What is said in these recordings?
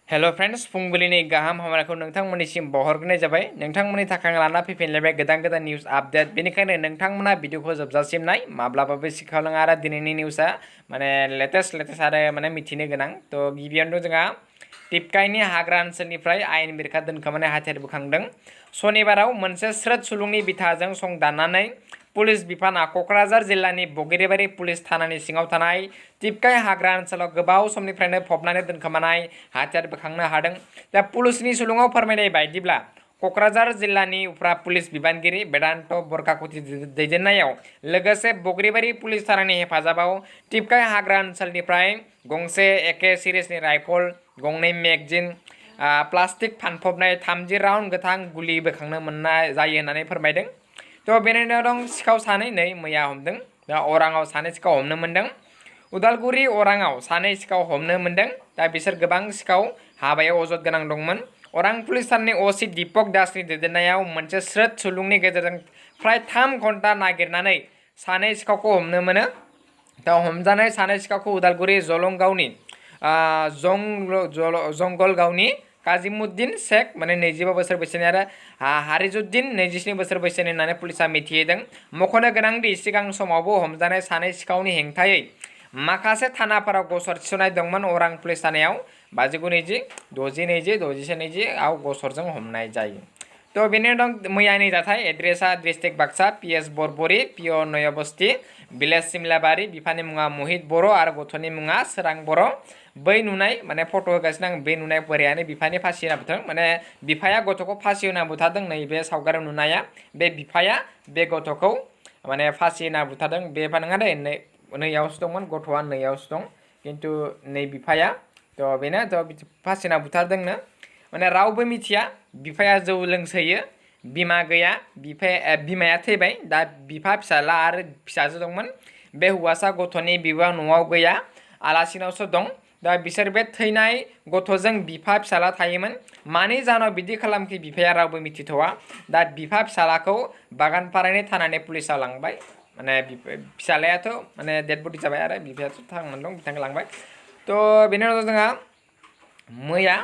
Hello friends फुंगबिलिनि गाहाम हामलायनायखौ नोंथांमोननिसिम बावहरग्रोनाय जाबाय। नोंथांमोननि थाखाय लाना फैफिनलायबाय गोदान निउज आपडेट। बेनिखायनो नोंथांमोना भिडिअखौ जोबजासिम नाय, माब्लाबाबो सिखावलाङा आरो दिनैनि निउसआ माने लेटेस्ट आरो माने मिथिनो गोनां। तो गिबियावनो जोंहा टिपकाइनि हाग्रा ओनसोलनिफ्राय आयेन बेरेखा दोनखोमानाय हाथियार बोखांदों। शनिबाराव मोनसे स्रोद सुलुंनि बिथाजों संदाननानै पुलिस बिफाना क'क्राझार जिल्लानि बगिरिबारि पुलिस थानानि सिङाव थानाय टिपकाइ हाग्रा ओनसोलाव गोबाव समनिफ्रायनो फबनानै दोनखोमानाय हाथियार बोखांनो हादों। दा पुलिसनि सुलुङाव फोरमायनाय बायदिब्ला क'क्राझार जिल्लानि उफ्रा पुलिस बिबानगिरि बेदान्त बरकाकुति दैदेननायाव लोगोसे बगिरिबारि पुलिस थानानि हेफाजाबाव टिपकाइ हाग्रा ओनसोलनिफ्राय गंसे एके सिरिजनि राइफल, गंनै मेगजिन, प्लास्टिक फानफबनाय 30 राउन्ड गोथां गुलि बोखांनो मोननाय जायो होननानै फोरमायदों। तो बेनि उनाव दं सिखाव सानै मैया हमदों। दा अराङाव सानै सिखाव हमनो मोनदों। उदालगुरि अराङाव सानै सिखाव हमनो मोनदों। दा बिसोर गोबां सिखाव हाबायाव अजद गोनां दंमोन। अरां पुलिस थानानि असि दीपक दासनि दैदेननायाव मोनसे स्रोद सुलुंनि गेजेरजों फ्राय 3 घन्टा नागिरनानै सानै सिखावखौ हमनो मोनो। दा हमजानाय सानै सिखावखौ उदालगुरि जलंगावनि जंगलगावनि काजिमुद्दिन शेख माने 25 बोसोर बैसोनि आरो हारिजुद्दिन 27 बोसोर बैसोनि होननानै पुलिसा मिथिहोदों। मख'नो गोनांदि सिगां समावबो हमजानाय सानै सिखावनि हेंथायै माखासे थानाफोराव गसर थिसननाय दंमोन। अरां पुलिस थानायाव 59-20, 60-20, 61-20 आव गसरजों हमनाय जायो। तो बेनि उनाव मैयानि जाथाय एड्रेसा डिस्ट्रिक्ट बाक्सा, पिएस बरबरी, पिअ नयबस्ति, भिलेज सिमलाबारि, बिफानि मुङा महित बर' आरो गथ'नि मुङा सोरां बर'। बै नुनाय माने फट' होगासिनो आं, बे नुनाय बोरायानो बिफानि फासि होना बुथारदों। माने बिफाया गथ'खौ फासि होना बुथारदों। नैबे सावगारियाव नुनाया बे बिफाया बे गथ'खौ माने फासि होना बुथारदों। बे नङा दे, नैयावसो दंमोन, गथ'आ नैयावसो दं, खिन्थु नै बिफाया तो बेनो तो फासि होना बुथारदोंनो। माने रावबो मिथिया, बिफाया जौ लोंसोयो, बिमा गैया, बिमाया थैबाय। दा बिफा, फिसाला आरो फिसाजो दंमोन। बे हौवासा गथ'नि बिबा न'आव गैया, आलासिनावसो दं। दा बिसोर बे थैनाय गथ'जों बिफा फिसाला थायोमोन। मानि जाहोनाव बिदि खालामखि बिफाया रावबो मिथिथ'वा। दा बिफा फिसालाखौ बागानपारानि थानानि पुलिसाव लांबाय। माने फिसालायाथ' माने डेड बडि जाबाय आरो बिफायाथ' थांनानै दं, बिथांखौ लांबाय। तो बेनि उनाव जोंहा मैया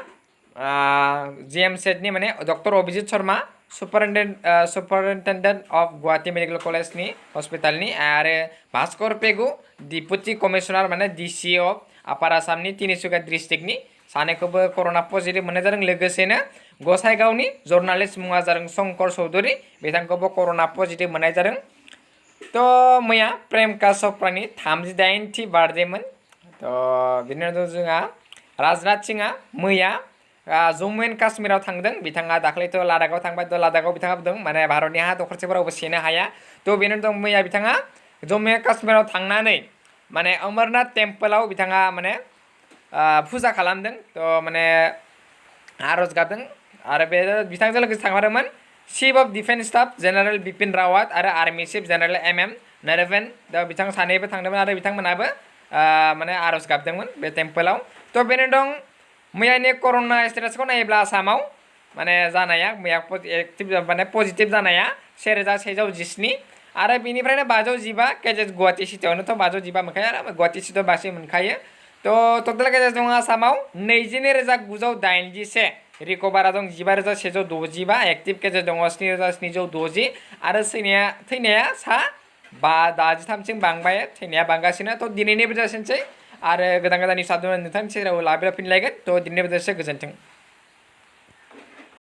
जेएमसेनि माने doctor Abhijit Sharma superintendent of Guwahati medical कलेजनि हस्पिटालनि आरो भास्कर पेगु डिपुटि कमिशनार माने डिसि अफ आपार आसामनि तिनिसुकिया डिस्ट्रिक्टनि सानैखौबो कर'ना पजिटिभ मोननाय जादों। लोगोसेनो गसाइगावनि जर्नालिस्ट मुङा जादों शंकर चौधुरी, बिथांखौबो कर'ना पजिटिभ मोननाय जादों। तो मैया प्रेमका च'प्रानि 38थि बार्थडेमोन। तो बिनि उनाव जोंहा राजनाथ सिंहआ मैया जम्मु एन्ड काश्मीराव थांदों। बिथाङा दाख्लैथ' लादाखआव थांबाय। तो लादाखआव बिथाङा बुंदों माने भारतनि हा दखरसेफोरावबो सेनो हाया। तो बेनि उनाव मैया बिथाङा जम्मु एन्ड काश्मीराव थांनानै माने अमरनाथ टेम्पोलाव बिथाङा माने फुजा खालामदों। तो माने आरज गाबदों आरो बे बिथांजों लोगोसे थांफादोंमोन chief of defence staff general Bipin Rawat आरो army chief general M Naravane. दा बिथां सानैबो थांदोंमोन आरो बिथांमोनाबो माने आरज गाबदोंमोन बे टेम्पोलाव। तो बेनि दं मैयानि कर'ना स्टेटासखौ नायोब्ला आसामाव माने जानाया मैया एक्टिभ माने पजिटिभ जानाया 1117 आरो बिनिफ्रायनो 515 केजेस गुवाहाटी सिटियावनोथ' 515 मोनखायो आरो गुवाहाटी सिटियाव बांसिन मोनखायो। तो टटेल केजेस दं आसामाव 22,981, रिकभारा दं 15,165, एक्टिभ केजेस दङ 7,760 आरो थैनाया 53सिम बांबाय, थैनाया बांगासिनो। तो दिनैनि जासिनोसै आरो गोदान निउस नोंथांनि सेराव लाबोफिनलायगोन। तो दिनैनि गोजोन्थों।